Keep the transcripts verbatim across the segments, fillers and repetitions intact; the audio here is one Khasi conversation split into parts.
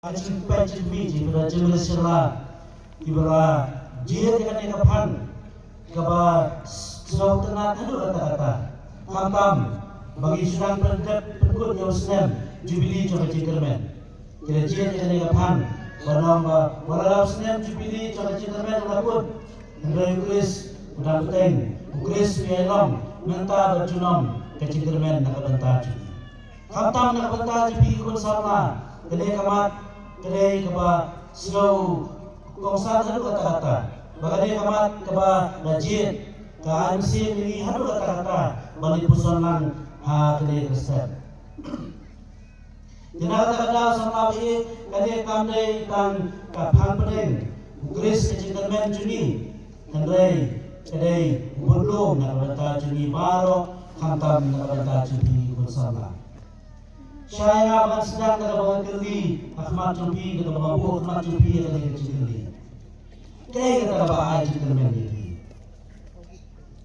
Ka jingpeit jingmih jong ki para jingmut sha Allah, kiba la jied ïa kane ka phang kaba sngewtynnat haduh katta katta, khamtam ba ngi shu dang pyndep pynkut ïa u snem Jubili jong ka jingkyrmen. Ki la jied ïa kane ka phang ban ong ba wat la u snem Jubili jong ka jingkyrmen u la kut, hynrei u Khrist u dang bteng, u Khrist u ïalam mynta bad junom ka jingkyrmen na ka bynta jong ngi. Khamtam na ka bynta jong phi ki khun samla, kane ka mat ka dei kaba sngewkongsan haduh katta katta, ba kane ka mat kaba la jied ka ai mynsiem ïa ngi haduh katta katta ban ïa puson lang ha kane ka step. Te na kata ka daw samla ba ïeit, kane kam dei tang ka phang pdeng u Khrist ka jingkyrmen jong ngi, hynrei ka dei u budlum na ka bynta jong ngi baroh, khamtam na ka bynta jong phi ki khun samla. Shai nga ban sdang da kaba ngan kylli ha khmat jong phi, da kaba nga buh ha khmat jong phi ïa kane ka jingkylli. Kaei kata kaba ai jingkyrmen ïa phi?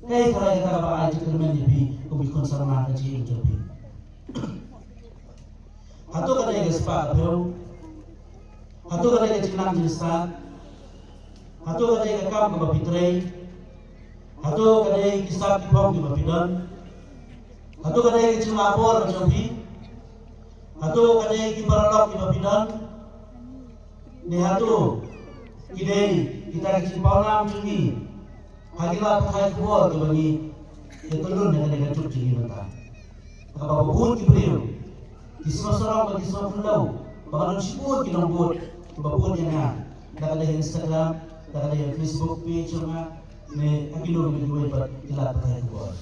Kaei kata kaba ai jingkyrmen ïa phi kum ki khun samla ka jingim jong phi? Hato ka dei ka spah ka phew? Hato ka dei ka jingnang jingstad? Hato ka dei ka kam kaba phi trei? Hato ka dei ki sap ki phong kiba phi don? Hato ka dei ka jinglah bor ka jong phi? Hato ka dei ki paralok kiba phi don? Ne hato ki dei kita ki jingpawnam jong ngi ha ki lad pathai khubor kiba ngi ïa tylun ha kane ka juk jong ngi mynta? Kaba bun ki briew ki sngewsarong bad ki sngewkhyndew ba nga don shibun ki nongbud kiba bud ïa nga, da ka dei ha Instagram, da ka dei ha Facebook page jong nga, ne ha kino kino kiwei pat ki lad pathai khubor.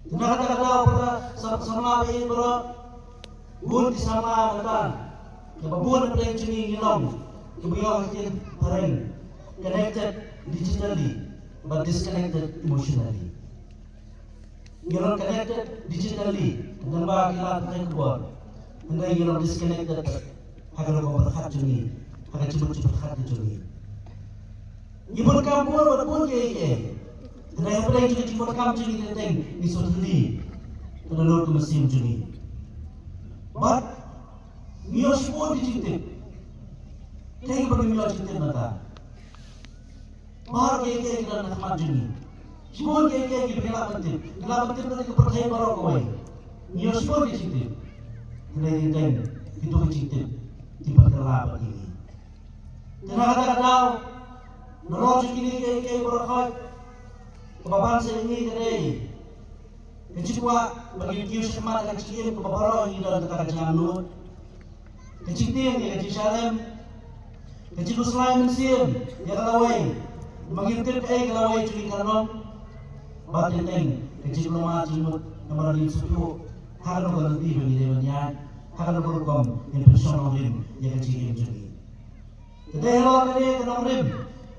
Te na kata ka daw para sa-, samla ba ïeit baroh, bun ki samla mynta kiba bun hapdeng jong ngi ngi long kiba ïoh ha ka ktien phareng connected digitally but disconnected emotionally. Ngi long connected digitally lyngba ki lad pathai khubor, hynrei ngi long disconnected ha ka rukom pyrkhat jong ngi, ha ka jingmut jingpyrkhat ka jong ngi. Ngi bun kam bun bad bun kiei kiei, hynrei hapdeng jong ka jingdonkam jong ngi teng teng ngi sngewthuh ïa ka dohnud ka mynsiem jong ngi. Bad ngi ïoh shibun ki jingtip. Teng ba ngi ïoh jingtip mynta. Baroh kiei kiei ki don ha khmat jong ngi. Shibun kiei kiei kiba ngi lah ban tip, ngi lah ban tip na ka pyrthei baroh kawei. Ngi ïoh shibun ki jingtip. Hynrei teng teng kito ki jingtip ki pynkylla bad ïa ngi. Te na kata ka daw, nalor jong kine kiei kiei baroh khoit, kaba ban sa ïa ngi ka dei ka jingkwah ba ngin kiew shakhmat ha ka jingim kaba baroh ngi don kata ka jingangnud. Ka jingtieng ïa ka jingshah rem, ka jingkhuslai mynsiem ïa ka lawei, ba ngin tip kaei ka lawei jong ngi ka long. Bad teng teng ka jinglong jingmut namar ngin sngewthuh ha kano ka lynti ba ngi dei ban ïaid, ha kano ka rukom ngin pynshong nongrim ïa ka jingim jong ngi. Te dei halor kane ka nongrim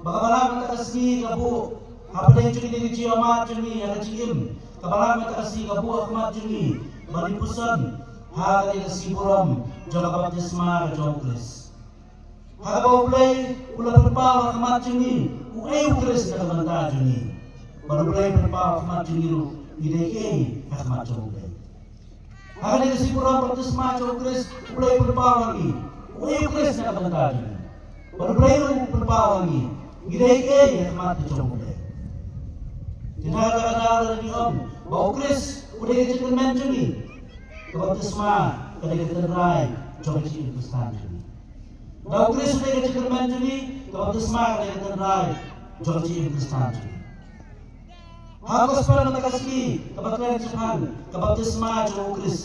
ba ka Balang mynta ka sngi ka buh hapdeng jong kine ki jingïohmad jong ngi ha ka jingim. Ka Balang mynta ka sngi ka buh ha khmat jong ngi ban ïa puson ha kane ka sngi burom jong ka baptisma ka jong U Khrist. Ha kaba U Blei u la pynpaw ha khmat jong ngi uei U Khrist na ka bynta jong ngi. Bad U Blei u pynpaw ha khmat jong ngi ruh ngi dei kiei ha khmat jong U Blei. Ha kane ka sngi burom baptisma jong U Khrist, U Blei u pynpaw ha ngi uei U Khrist na ka bynta jong ngi. Bad U Blei ruh u pynpaw ha ngi ngi dei kiei ha khmat jong U Blei. Te na kata ka daw lada ngi ong ba U Khrist u dei ka jingkyrmen jong ngi, ka baptisma ka dei ka tynrai jong ka jingim Khristan jong ngi. Da U Khrist u dei ka jingkyrmen jong ngi, ka baptisma ka dei ka tynrai jong ka jingim Khristan jong ngi. Ha ka gospel mynta ka sngi kaba kren shaphang ka baptisma jong U Khrist,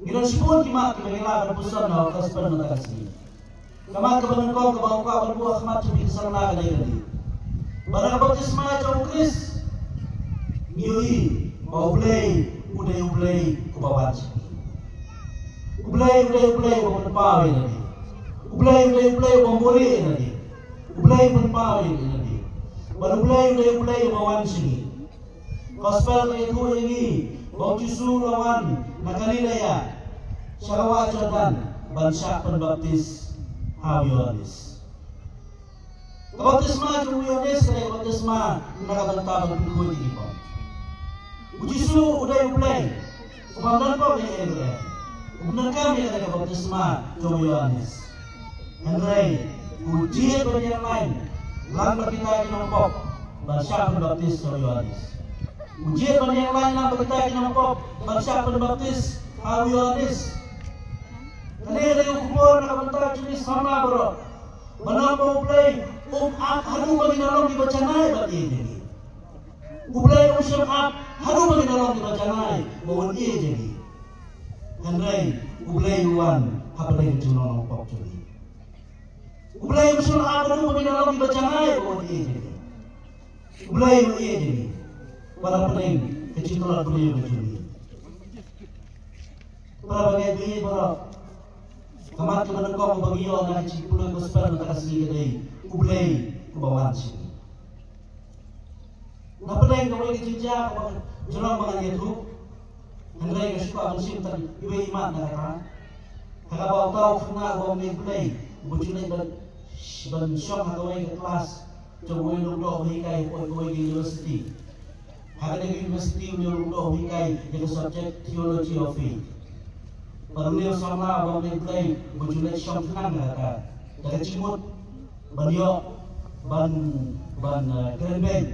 ngi don shibun ki mat kiba ngi lah ban puson ha ka gospel mynta ka sngi. Ka mat kaba nyngkong kaba nga kwah ban buh ha khmat jong phi ki samla ka dei kane. Ba na ka baptisma jong U Khrist ngi ïohi ba U Blei u dei U Blei uba wan sha phi. U Blei u dei U Blei uba pynpaw ïa lade. U Blei u dei U Blei uba buhrieh ïa lade. U Blei u pynpaw ïa lade. Bad U Blei u dei U Blei uba wan sha ngi. Gospel ka ïathuh ïa ngi ba U Jisu u la wan na Galilea sha ka wah Jordan ban shah pynbaptis ha u Ïohannis. Ka baptisma jong u Ïohannis ka dei ka baptisma na ka bynta ban pynkhuid ïa ki pop. U Jisu u dei U Blei uba ym don pop lehse. U pyndonkam ïa ka baptisma jong u Ïoannis. Hynrei u jied ban ïeng lain lang bad kita ki nongpop ban shah pynbaptis jong u Ïoannis. U jied ban ïeng lain lang bad kita ki nongpop ban shah pynbaptis ha u Ïoannis. Kane ka dei ka khubor na ka bynta jong ngi samla baroh. Ba namar ba U Blei um ap haduh ba ngin long kiba janai bad ïeit ïa ngi. U Blei um shym ap haduh ba ngin long kiba janai bad ïeit ïa ngi. Hynrei U Blei u wan hapdeng ka jinglong nongpop jong ngi. U Blei um shym ap haduh ba ngin long kiba janai bad ïeit ïa ngi. U Blei u ïeit ïa ngi. Wat hapdeng ka jingtlot briew ka jong ngi. Para bangeit, baroh ka mat kaba nyngkong ba ngi ïoh na ka jingpule gospel mynta ka sngi ka dei U Blei uba wan sha ngi. Na pdeng kawei ka jingjia kaba jrong ba ngan ïathuh, hynrei nga shu kwah ban shim tang iwei i mat na kata. Ha kaba uta u khynnah uba ong ïa U Blei uba ju leit ban, ban shong ha kawei ka klas jong uwei u lyngdoh ba hikai ha kawei ka university. Ha kane ka university une u lyngdoh u hikai ïa ka subject Theology of Faith. Bad une u samla uba ong ïa U Blei uba ju leit shong khnang ha kata da ka jingmut ban ïoh ban, ban, eh, kren beiñ,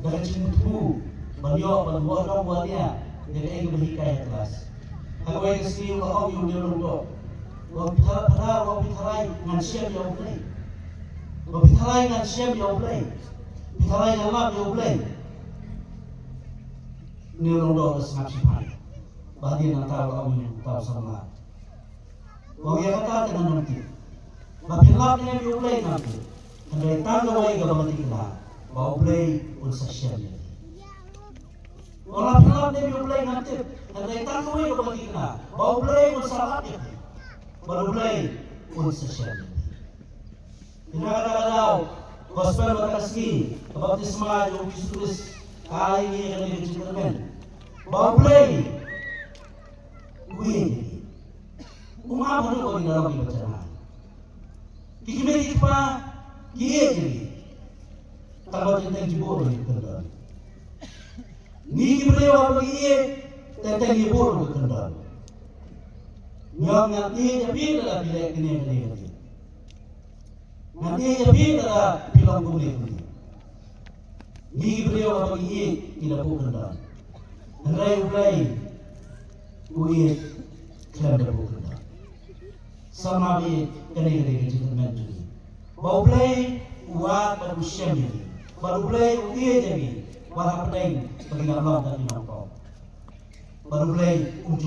da ka jingmut ban ïoh ban wad dom wad nia ïa kaei kaba hikai ha klas. Ha kawei ka sngi u la ong ïa une u lyngdoh, u ong, Phi Tharai, u ong, Phi Tharai, ngan shem ïa U Blei. U ong, Phi Tharai, ngan shem ïa U Blei. Phi Tharai, ngan lap ïa U Blei. Une u lyngdoh u la sngap shiphang. Bad hadien nangta u la ong ïa uta u samla, u ong, Ïa kata te ngan ym tip. Ba phin lap ne em ïa U Blei ngam tip, hynrei tang kawei kaba nga thikna, ba U Blei un sa shem ïa ngi. U ong, La phin lap ne em ïa U Blei ngam tip, hynrei tang kawei kaba nga thikna, ba U Blei un sa lap ïa ngi, ba U Blei un sa shem ïa ngi. Te na kata ka daw, gospel mynta ka sngi, ka baptisma jong U Jisu Khrist ka ai ïa ngi kane ka jingkyrmen ba U Blei u ïeit ïa ngi. Um ap haduh ba ngin long kiba janai. Ki kmie ki kpa ki ïeit ïa ngi. Tang ba teng teng ki bun ruh ki kyndon. Ngi ki briew haba ngi ïeit, teng teng ki bun ruh ki kyndon. Ngi ong, ngan ïeit ïa phi lada phi leh kane kane kane. Ngan ïeit ïa phi lada phi long kumne kumne. Ngi ki briew haba ngi ïeit ngi da buh kyndon. Hynrei U Blei u ïeit khlem da buh kyndon. Samla ba ïeit, kane ka dei ka jingkyrmen jong ngi. Ba U Blei u wad bad u shem ïa ngi. Bad U Blei u ïeit ïa ngi. Wat hapdeng ba ngi dang long tang ki nongpop. Bad U Blei um ju